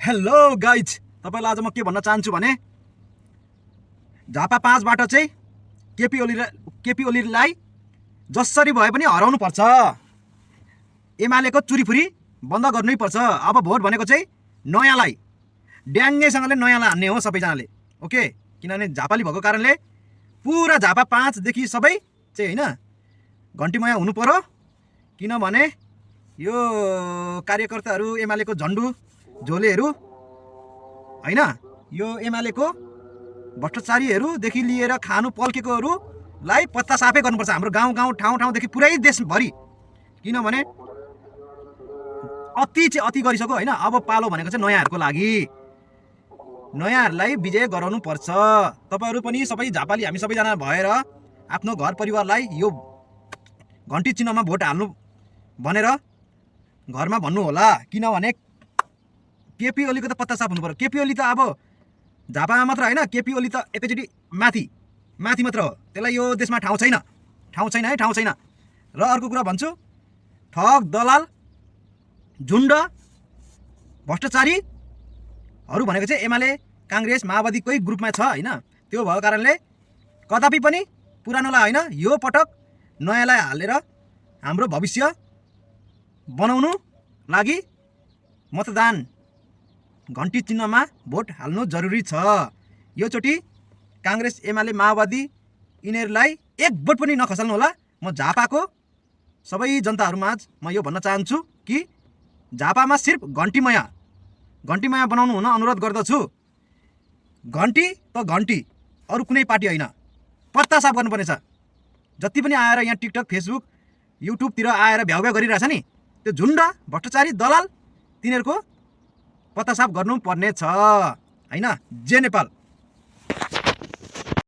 Hello guys, तपाईँलाई आज म के भन्न चाहन्छु भने झापा 5 बाट चाहिँ केपी ओलीलाई जसरी भए पनि हराउनु पर्छ। एमालेको चुरीफुरी बन्द गर्नै पर्छ। अब भोट भनेको चाहिँ नयाँलाई, ड्याङ्गैसँगले नयाँलाई हान्ने हो सबैजनाले। ओके, किनभने झापाली भएको कारणले पुरा झापा 5 देखि सबै चाहिँ हैन घन्टीमय हुनु पर्यो। किनभने यो कार्यकर्ताहरू एमालेको झन्डु झोलेहरू हैन, यो एमालेको भ्रष्टाचारीहरूदेखि लिएर खानु पल्केकोहरूलाई पत्ता साफै गर्नुपर्छ हाम्रो गाउँ ठाउँदेखि पुरै देशभरि। किनभने अति गरिसक्यो हैन। अब पालो भनेको चाहिँ नयाँहरूको लागि, नयाँहरूलाई विजय गराउनु पर्छ। तपाईहरू पनि सबै झापाली हामी सबैजना भएर आफ्नो घर परिवारलाई यो घन्टी चिन्हमा भोट हाल्नु भनेर घरमा भन्नु होला। किनभने केपी ओलीको त पत्ता साफ हुनु पर्यो। केपी ओली त अब झापामा मात्र हैन, केपी ओली त एकैचोटि माथि मात्र हो। त्यसलाई यो देशमा ठाउँ छैन र अर्को कुरा भन्छु, ठग दलाल झुन्ड भ्रष्टाचारीहरू भनेको चाहिँ एमाले काङ्ग्रेस माओवादीकै ग्रुपमा छ हैन। त्यो भएको कारणले कदापि पनि पुरानोलाई हैन, यो पटक नयाँलाई हालेर हाम्रो भविष्य बनाउनु लागि मतदान घन्टी चिन्हमा भोट हाल्नु जरुरी छ। यो चोटि काङ्ग्रेस एमाले माओवादी यिनीहरूलाई एक भोट पनि नखसाल्नु होला। म झापाको सबै जनताहरूमाझ म यो भन्न चाहन्छु कि झापामा सिर्फ घन्टीमय बनाउनु हुन अनुरोध गर्दछु। घन्टी त घन्टी, अरू कुनै पार्टी होइन। पत्ता साफ गर्नुपर्नेछ। जति पनि आएर यहाँ टिकटक फेसबुक युट्युबतिर आएर भ्याउ गरिरहेछ नि, त्यो झुन्ड भ्रष्टाचारी दलाल तिनीहरूको पत्ता साफ गर्नुपर्ने छ हैन। जय नेपाल।